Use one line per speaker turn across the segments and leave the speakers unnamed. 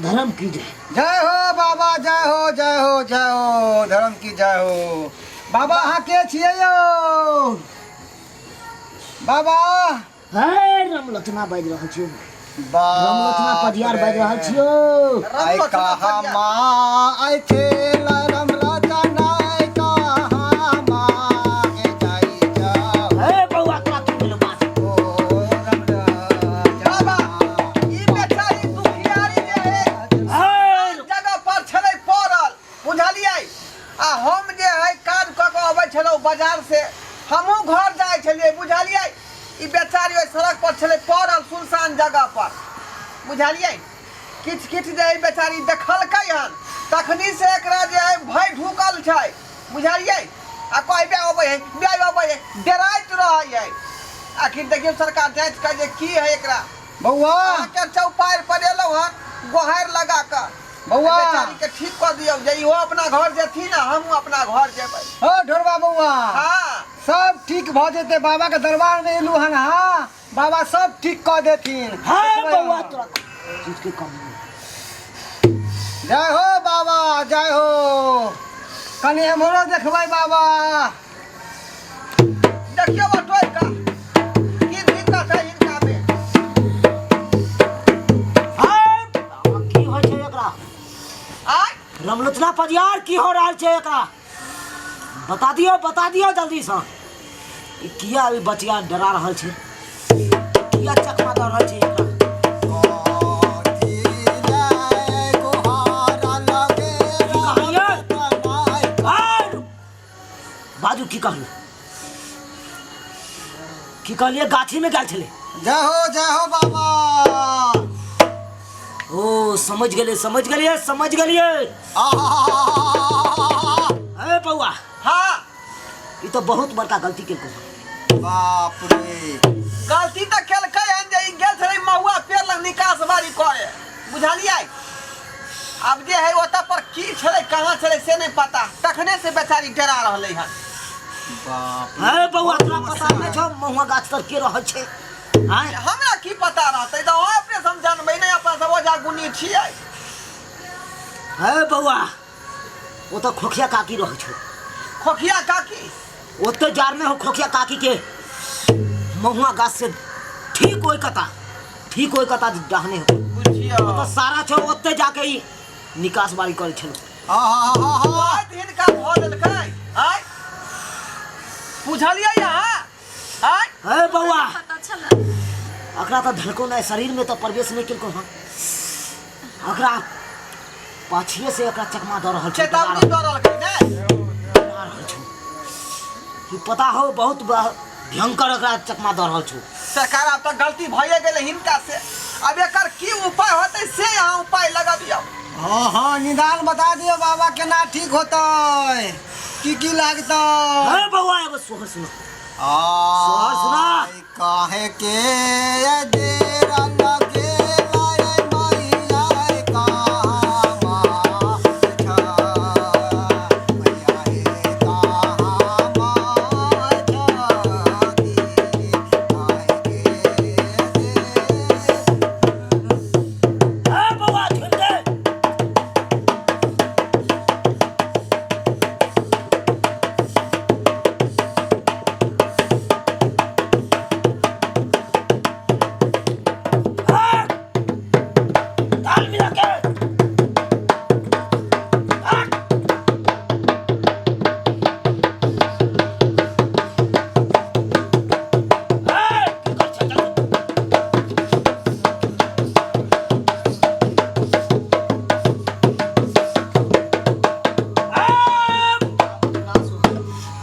धर्म की जय।
जय हो बाबा, जय हो, जय हो, जय हो, धर्म की जय हो। बाबा अहाँ के छियै यौ बाबा?
हे रामलोचना बाजि रहल छियौ, रामलोचना पदियार बाजि रहल छियौ।
आइ कहाँ माँ आइ छेल रामलोचना, आइ कहाँ माँ के जाइ जाउ।
हे बौआ, तोरा की भेलौ बात?
ओ रामलोचना।
बाबा, ई बेचारी दुखियारी जे है
हे
जगह पर छलै पड़ल, बुझलियै? आ हम जे है काज कऽ कऽ अबै छलहुँ बाजार से, हमहूँ घर जाइ छलियै, बुझलियै? ई बेचारी ओहि सड़क पर छलै पड़ल सुनसान जगह पर, बुझलियै? किछु किछु जे है बेचारी देखलकै हन, तखनी से एकरा जे है भय ढुकल छै, बुझलियै? आ कहबे अबै है, बे अबै है, डराइत रहै है। आखिर देखियौ सरकार जाँच कऽ जे की है एकरा।
बौआ,
अहाँके चौपारि पर एलहुँ हन गोहारि लगा कऽ।
बौआ,
बेचारी के ठीक कऽ दियौ जे इहो अपना घर जेथिन आ हमहूँ अपना घर जेबै।
हो ढोरबा बौआ।
हाँ।
सब ठीक भऽ जेतै, बाबा के दरबार में एलू हन। हाँ बाबा सब ठीक कऽ देथिन।
हाँ
देखबै
बौआ,
अहाँ।
तोरा चीज के कमी नहीं।
जय हो बाबा, जय हो। कनि एम्हरो देखबै बाबा।
देखियौ टोकि कऽ की दिक्कत है हिनका में।
हे, की होइ छै एकरा?
आय
रामलोचना पदियार, की हो रहल छै एकरा? बता दियौ, बता दियौ जल्दीसँ। ई किया अभी बचिया डरा रहल छै? किया चकमा दऽ रहल छै एकरा? की कहलियै? आर बाजू, की कहलियै? की कहलियै? गाछीमे गेल छलै।
जय हो, जय हो बाबा।
ओ समझ गेलियै, समझ गेलियै, समझ गेलियै। ए बौआ।
हाँ।
ई तऽ बहुत बड़का गलती केलको हन।
बाप रे।
गलती तऽ केलकै हन जे ई गेल छलै महुआ पेड़ लग निकास बारी करे, बुझलियै? आब जे है ओतऽ पर की छलै, कहाँ छलै, से नहि पता, तखने से बेचारी डरा रहलै हन।
बाप
हे बौआ, तोरा पता नहि छौ महुआ गाछ तर के रहै छै? आँय?
हमरा की पता रहतै? तऽ अहाँ अपने से हम जानबै नहि, अपना सब ओझा गुनी छियै।
हे बौआ, ओतऽ खोखिया काकी रहै छौ।
खोखिया काकी?
ओतऽ जारने हो खोखिया काकी के महुआ गाछ से ठीक ओहि कता, ठीक ओहि कता डहने हो।
बुझियौ,
ओतऽ सारा छौ, ओतऽ जाके ई निकास बारी करै छलौ।
बहुत हिनका भऽ देलकै। आँय, बुझलियै अहाँ? आँय
हे बौआ,
पता छलै
एकरा तऽ धलको नहि, शरीरमे तऽ प्रवेश नहि केलको हन। एकरा पाछिए से एकरा चकमा दऽ रहल छौ।
चेतावनी दऽ रहलकै ने।
डरा रहल छौ ई, पता हो? बहुत भयंकर एकरा चकमा दऽ रहल छौ।
सरकार, आब तऽ गलती भइए गेलै हिनका से, आब एकर की उपाय होतै से अहाँ उपाय लगबियौ।
हाँ हाँ, निदान बता दियौ बाबा, केना ठीक होतै, की की लागतै?
हे बौआ, एगो सोहर सुना, सोहर सुना।
आय काहे के देर लगेला रे मैया, कहाँ छा मैया हे, कहाँ छाती काहे के देर।
हे बौआ, छोड़ि दे। ताल मिला के हट। हे, की कर छै? चल।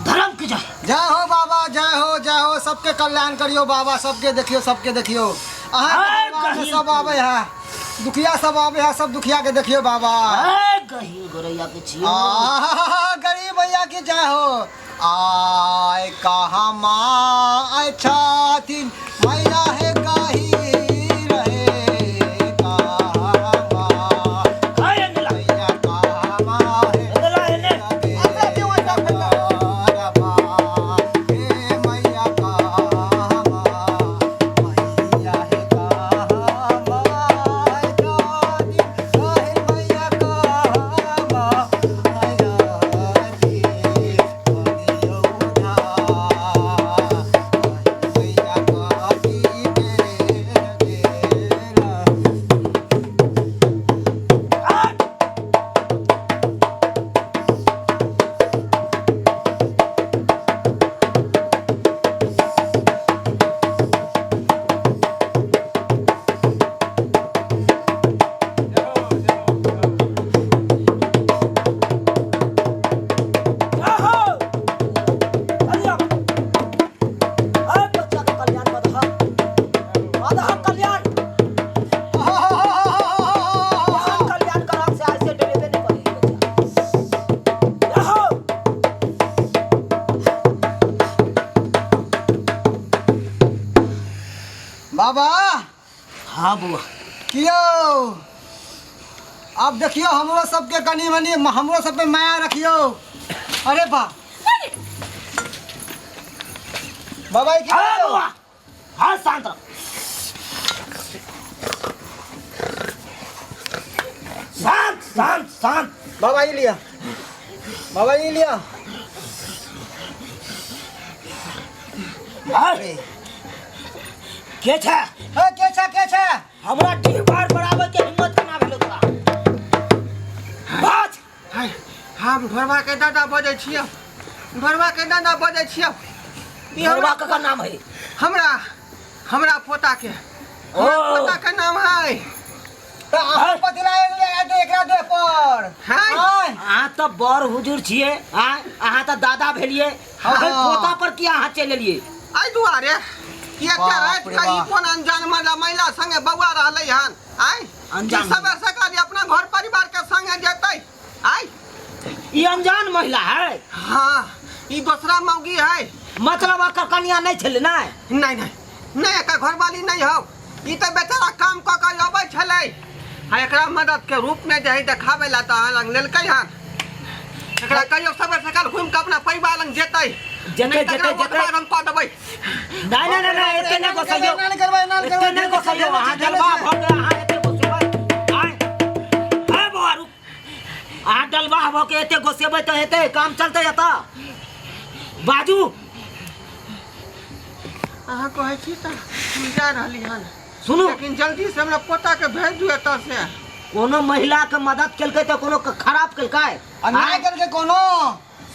धर्म की जय।
जय हो बाबा, जय हो, जय हो। सबके कल्याण करियो बाबा, सबके देखियो, सबके देखियो। अहाँ
अरे गहीर।
सब आबै है, दुखिया सब आबै है, सब दुखिया के देखियो बाबा।
ए, गहीर गोरैया के छियो।
आहा, गरीब भैया की जय हो। आय कहाँ माँ छथिन मैया हे, कही रहे कहाँ माँ
ए, एने ला,
मैया, कहाँ माँ हे
एने ला, एने।
बाबा।
हाँ बौआ।
कियो आब देखियो हमरो सबके कनि मनि हमरो सब पे माया रखियो। अरे बा बाबा ई की
अरे
भेलौ?
बौआ, हाँ शांत रह, शांत शांत शांत।
बाबा ई लिया, बाबा ई लिया।
अरे के छै?
हे के छै, के छै?
हमरा डी बार बराबर के हिम्मत केना भेलो तोरा? बाज।
हाय, हम ढोरबा के दादा बजै छियौ, ढोरबा के दादा बजै छियौ। ई
ढोरबा
हमरा
ककर नाम है?
हमरा हमरा पोता के, हमरा
ओ।
पोता के नाम है।
तऽ अहाँ कथी लए आयल एकरा देह पर?
है।
आँय?
अहाँ तऽ बड़ हुजूर छियै, आँय? अहाँ तऽ दादा भेलियै,
हाँ।
अखन पोता पर किया अहाँ चलि एलियै?
एहि दुआरे कि एकटा
बाप
राति
रे
के ई
बाप।
कोन अनजान महिला महिला संगे बौआ रहलै हन? आँय?
अनजान
कि सबेर सकाल अपना घर परिवार के संगे जेतै? आँय?
ई अनजान महिला है?
हाँ, ई दोसरा मौगी है।
मतलब एकर कनिया नहि छलै? नहि
नहि नहि नहि, एकर घरवाली नहि हौ। ई तऽ बेचारा काम कऽ कऽ अबै छलै आ एकरा मदद के रूप में जे है देखाबै ला तऽ अहाँ लग लेलकै हन। एकरा कहियो सबेर सकाल घुमि कऽ अपना परिवार लग जेतै।
जेतै,
नहि तऽ एकरा
जेतै, जेतै।
वोट हम कऽ देबै।
नहि नहि नहि नहि, एते नहि गोसैयौ।
एना नहि करबै, एना नहि
एते
करबै।
नहि गोसैयौ। अहाँ डलबा भऽ के अहाँ एते गोसेबै? आँय आँय बौआ रुक, अहाँ डलबा भऽ के एते गोसेबै तऽ हेतै काम चलतै एतऽ? बाजू।
अहाँ कहै छी तऽ हम जा रहली हन।
सुनू,
लेकिन जल्दी से हमरा पोता के भेज दियौ एतऽ से।
कोनो महिला के मदद केलकै तऽ कोनो के खराब केलकै?
अन्याय केलकै कोनो?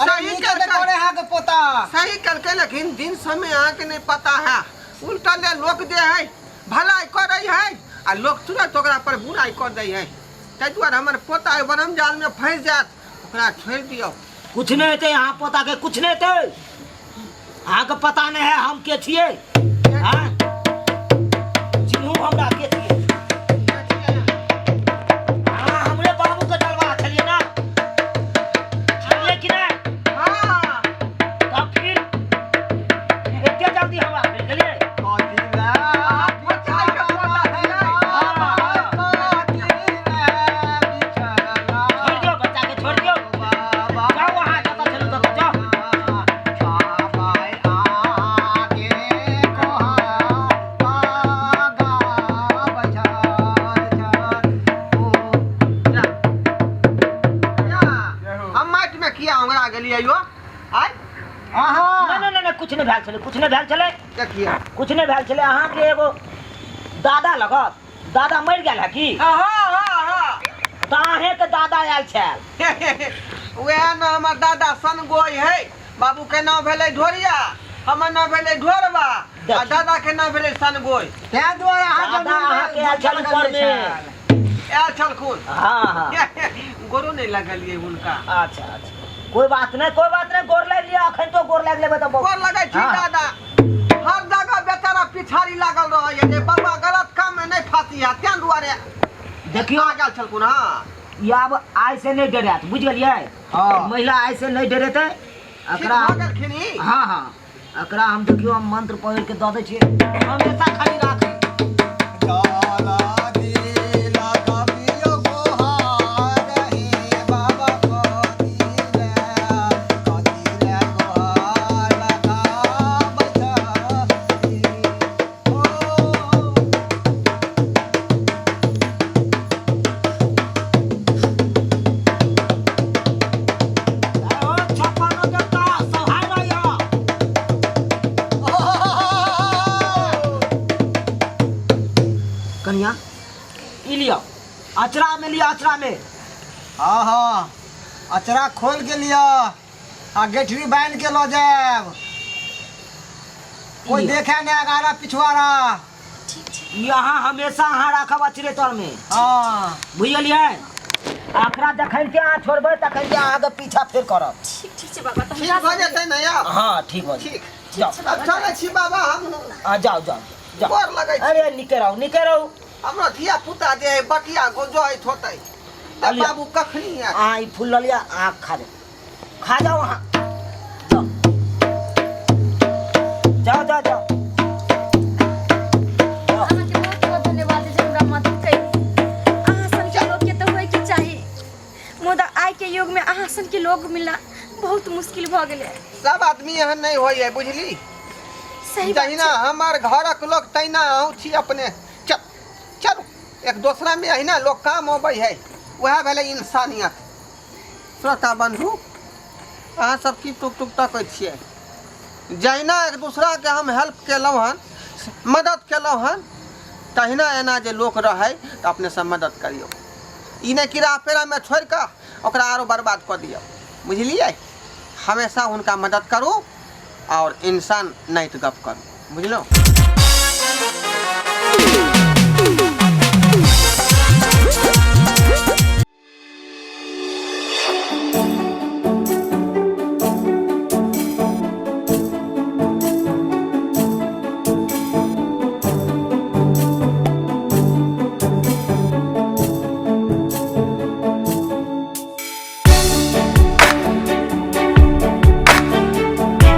अरे
सही
नीक केलकै
केलकै।
करे अहाँके पोता।
सही केलकै, लेकिन दिन समय अहाँके नहि पता है। उल्टा ले लोक जे है भलाई करै है आ लोक तुरंत ओकरा पर बुराई कऽ दै है। ताहि दुआरे हमर पोता एहि ब्रह्म जाल में फँसि जायत, ओकरा छोड़ि दियौ।
कुछ नहि हेतै अहाँ पोता के, कुछ नहि हेतै। अहाँके पता नहि है हम के छियै? आँय? चिन्हू हमरा के छियै? अहाँ हमरे बाबू के डलवा छलियै ना? छलियै कि नहि?
हाँ।
तब फिर एते जल्दी हमरा मिल गेलियै?
अहाँ पोता के पोता छियै।
छोड़ि दियौ बच्चा के, छोड़ि दियौ। जाउ अहाँ जतऽ छलहुँ ततऽ जाउ।
जा। जा। हम माटि में किया ओंगरा गेलियै यो? आय।
नहि नहि नहि नहि, किछु नहि भेल छलै, किछु नहि भेल छलै।
देखिए।
किछु नहि भेल छलै। अहाँके एगो दादा लगत, दादा मरि गेल है की?
हाँ हाँ हाँ।
तऽ अहेँके दादा आयल छल।
वएह ने हमर दादा सनगोई है। बाबू के नाम भेलै ढोरिया, हमर नाम भेलै ढोरबा आ दादा के नाम भेलै सनगोई।
ताहि दुआरे अहाँ
दादा अहाँके आयल छल ऊपरमे।
आयल छलखुन।
हाँ हाँ।
गोरो नहि लगलियै हुनका।
अच्छा अच्छा, कोई बात नहीं, कोई बात नहीं। गोर लागि लिअ, अखन तो गोर लागि लेबै तऽ बहुत।
गोर लगै छी।
हाँ।
दादा हर जगह बेचारा पिछाड़ी लागल रहैए जे बाबा गलत काम में नहि फाँसी है, तें दुआरे
देखियौ,
आ गेल छलखुन। हाँ।
ई आब आइ से नहि डरायत, बुझि गेलियै?
हाँ।
महिला आइ से नहि डरेतै।
ठीक
एकरा
भऽ गेलखिन ई?
हाँ हाँ, एकरा हम देखियौ, हम मंत्र पढ़ि के दऽ दै छियै, हमेशा खाली राखै। ओ छप्पनो देवता सहाय रहिया। कनिया ई लिअ, अचरा में लिअ, अचरा में।
हाँ हाँ, अचरा खोल के लिअ आ गेठरी बांध के लऽ जायब, कोई
लिअ।
देखे नहीं अगाड़ा पिछवाड़ा।
ठीक छै।
ई अहाँ हमेशा अहाँ राखब अचरे तर में।
हाँ।
बुझि गेलियै? एकरा जखन के अहाँ छोड़बै तखन के अहाँके पीछा फेर करब।
ठीक ठीक छै बाबा, तऽ
ठीक
हमरा
भऽ जेतै ने यौ?
हाँ ठीक भऽ जेतै।
ठीक।
जाउ।
छै
अब
बाबा।
चलै छी बाबा हम।
हाँ जाउ जाउ जाउ।
गोर लगै छी।
अरे निके रहू, निके रहू।
हमरो धिया पुता जे है बटिया गोजोइत होतै तऽ
लिअ।
बाबू कखनी आयत?
अहाँ ई फूल लऽ लिअ, अहाँ खा जाउ, खा जाउ अहाँ। जाउ जाउ जाउ जाउ जाउ।
युग में अहाँ सन के लोग मिलना बहुत मुश्किल भऽ गेलै।
सब आदमी एहन नहि होइए, बुझली?
सही बात
जहिना
छै।
हमर घरक लोक तहिना अहूँ छी अपने। चल चलू, एक दोसरा में अहिना लोक काम अबै है, वएह भेलै इंसानियत। श्रोता बंधु, अहाँ सब की टुक टुक तकै छियै? जहिना एक दूसराके हम हेल्प केलहुँ हन, मदद केलहुँ हन, तहिना एना जे लोक रहै तऽ अपने सब मदद करियौ। ई नहि कि राह पेड़ामे छोड़ि कऽ ओकरा आरो बर्बाद कऽ दियौ, बुझलियै? हमेशा हुनका मदद करू आओर इंसान नाइत गप करू, बुझलहुँ?